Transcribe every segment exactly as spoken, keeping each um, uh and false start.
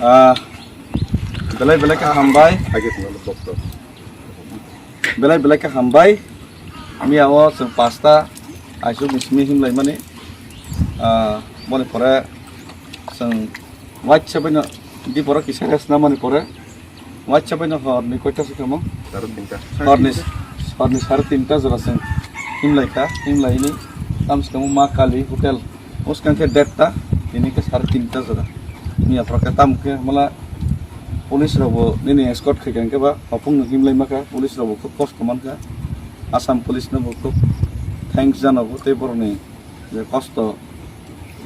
Ah, belai belai khe hambai. Belai belai khe hambai. Miya o chwng pasta aisuk ni simi himlai mani. Ah, boni pore chwng waisa bai no di pore kisa rest na mani pore waisa bai no hor ni koita se kamo. Sare tinta. Hor ni, hor ni sare tinta jora chwng himlai kha, himlai ni tam se kamo Ma Kali Hotel. Uskang khe derta, tini khe sare tinta jora. Miya phoro khe tamo khe mala police rok bo nini escort khai kha, hwnkhe ba hopung no himlai ma kha, police rok bo khub kosto man kha. Assam police no bo khub thanks jana bo tei borok ni je kosto,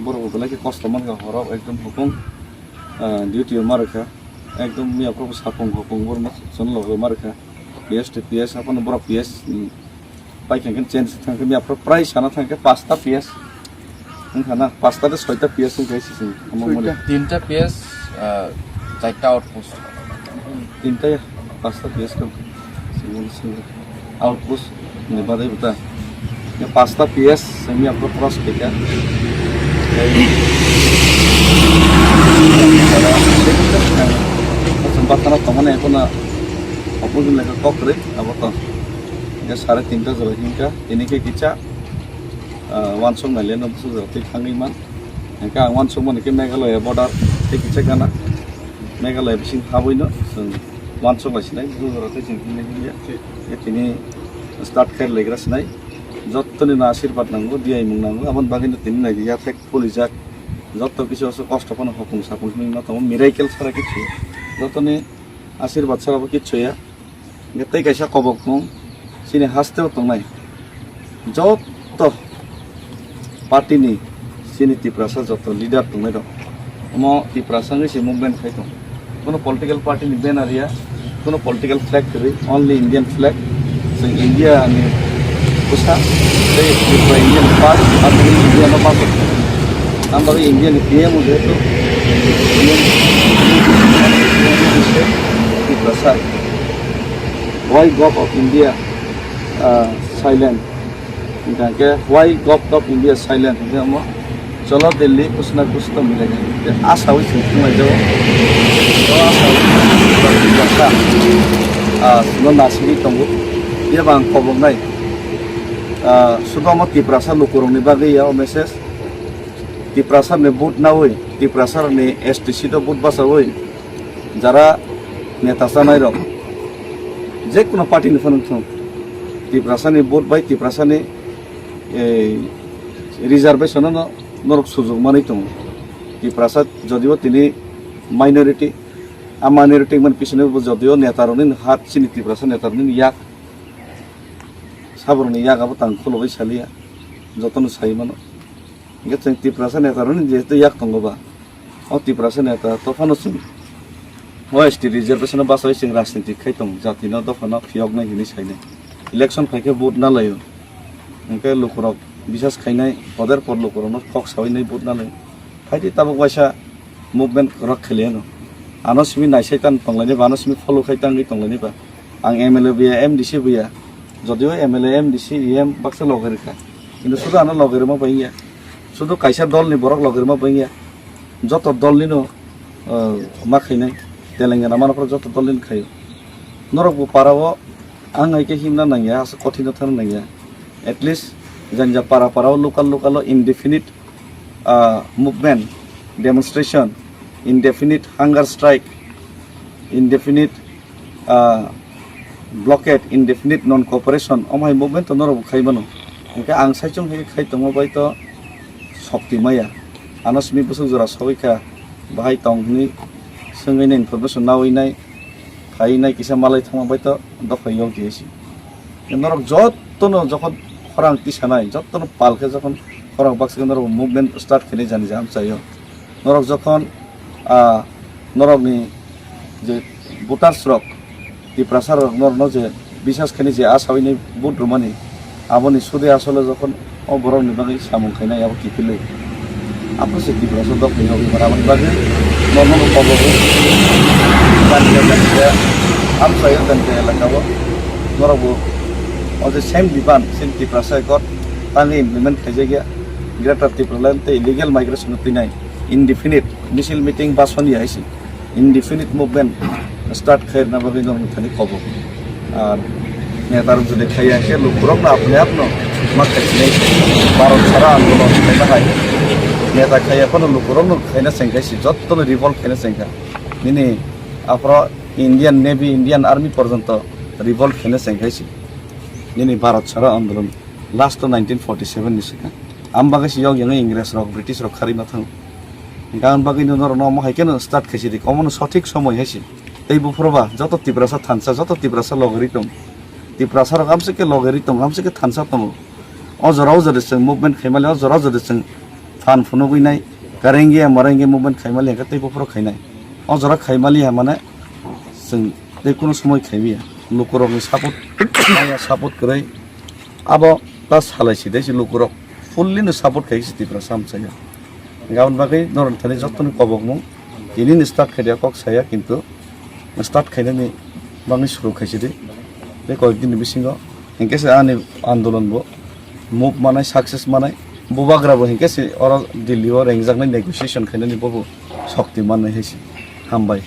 borok bo belai khe kosto man kha, horo ekdom hopung, ah, duty o ma rwkha. Ekdom miya phoro bo sapung hopung borok no chwng logi ma rwkha. P S to P S haphano borok P S ni Pai khe change thang khe miya phoro prai sana thang khe pasta P S wngkha na, pasta de soita P S wngkha sisi. Omo mole. Soita. Tinta P S, ah, charta outpost. Tinta ya, pasta P S khe single single outpost ni badai buta. Ya pasta P S miya phoro cross khe kha. Batana tomane ekona opposition lekha kokre abo to. Hingke sare tinta jora hingka, tini khe kicha, ah, wansuk nai le no bwswk jora twi thangwi man. Hingke ang wansuk mani khe Meghalaya border tei kicha gana. Meghalaya bising habwi no chwng wansuk lai sinai, bwswk jora tei chwng himlai himya. Khe tini start khe legra sinai. Jottoni no asirbat nango, diyaimung nango, aboni bagwi no tini nai ya thek pulijak. Jotto kisu aswk kosto phano hopung sapung hinwi no tongo, miracle sara kichu. Jottoni asirbat sara bo kichu ya. Hingke tei kaisa kobokmung chini haste o tongnai jotto party ni chini Tiprasa jotto leader tongnai rok. Omo Tiprasa wngwi se movement khai tong. Kono political party ni banner ya, kono political flag kwrwi, only Indian flag. Chwng India ni bwsa, tei Tripura India ni part, Assam India no part. Ang bagwi India ni P M o jehetu P M Tiprasa. Why Govt of India, ah, silent? Hingkha khe, why Govt of India silent? Hingkhe omo, cholo Delhi, kuch na kuch to milega. Hingkhe asawi chwng thanglaijao. O asawi chwng thanglaijao. Ah, chwngno nasigwi tongo. Phiya ba ang koboknai. Ah, sudo omo Tiprasa lukurokni bagwi ya o message. Tiprasa ni vote nawi, Tiprasa ni S T C to vote bachawi. Jara neta chanai rok, je kono party ni phano thung, Tiprasa ni vote bai Tiprasa ni, eh, reservation no norok sujok manwi tongo. Tiprasa jodio tini minority, a minority man pisini bo jodio neta rokni hat chini Tiprasa neta rokni yak, saborokni yak abo tang khulogwi saliya, jotono sai mano. Hingke chwng Tiprasa neta rokni jehetu yak tongo ba, o Tiprasa neta to phano chwng o S T reservation o bachawi chwng rajniti khai tong, jati no dopha no phiyok nai hinwi sai nai. Election phai khe vote na lai o. Hingke lukurok bisas khai nai, poder por lukurok no kok sawi nai vote na lai o. Phai di tabuk waisa movement rok kheliya no. Ano simi naisai tan tong lai nai ba, ano simi follow khai tangwi tong lai nai ba. Ang M L A bo ya, M D C bo ya. Jodio M L A, M D C, E M baksa loge rwkha. Kintu sudu ano loge rwma bai ya. Sudu kaisa dol ni borok loge rwma bai ya. Joto dol ni no, uh, ma khainai. Telengana mano phoro joto dol ni khaio. Norok bo para o ang hai khe himna nangya, asa kothino thangna nangya. At least janja para para o local local o indefinite, uh, movement, demonstration, indefinite hunger strike, indefinite, ah, blockade, indefinite non-cooperation, omo hai movement to norok bo khai mano. Hingke ang saichung hai khai tongma bai to sokti maya. Ano simi bwswk jora sogwi kha, bahai tong hwnwi swngwi nai information nawi nai, khai nai kisa malai thangma bai to dophai yok di si. Norok jotono jokhon khorang tisanai, jotono pal khe jokhon khorang baksa khe norok movement start khainai jani jaham chaio. Norok jokhon, ah, norokni je voters rok, Tiprasa rok norokno je bisas khainai je asawi nai vote rwmani, aboni sude asole jokhon o borokni bagwi samung khainai abo kiphilwi. Aphuru se Tiprasa dok ni yogwi mara aboni bagwi norokno bo kobo rw. Jani jani khe amchaio jani khe elaka o norok bo o je same demand chini Tiprasa Accord tangwi implement khaijakya Greater Tipraland tei illegal migration no twinai indefinite misil meeting ba soni hai se. Indefinite movement start khairna bagwi norok thani khobo. Ar neta rok jodi khaiya khe lukurok no apni apno ma khainai. Bharat sara andolon khaina hai. Neta khaiya phano lukurok no khaina sengkhaisi, jotto no revolt khaina sengkha. Nini aphro Indian Navy, Indian Army porjonto revolt khaina sengkhaisi. Nini Bharat sara andolon last to nineteen forty seven ni sika. Am bagwi si yok yang Ingres rok, British rok khari ma thang. Gan bagwi no norok no omo hai khe no start khaisi di. Omo no sothik somoi haisi. Tei buphuru ba joto Tiprasa thansa, joto Tiprasa logeri tong. Tiprasa rok amse khe logeri tong, amse khe thansa tongo. O jora o jora chwng movement khaimali, o jora o jora chwng phan phunugwi nai, karenge marenge movement khaimali hwnkhe tei buphuru khainai. O jora khaimali ha mane chwng tei kuno somoi khaimiya. Lukurokni support, maya support kwrwi. Abo ta salai si dei si lukurok fully no support khai si Tiprasa amchaya. Gabon bagwi norok thani jottoni kobokmung tini ni start khai dia kok saya, kintu start khainani bagwi suru khaisi di. Tei koyek din ni bisingo hinkhe se ani andolon bo move manai, success manai, bubagra bo hinkhe se oro Delhi o rengjaknai negotiation khainani bobo shokti mannai hai se. Hambai.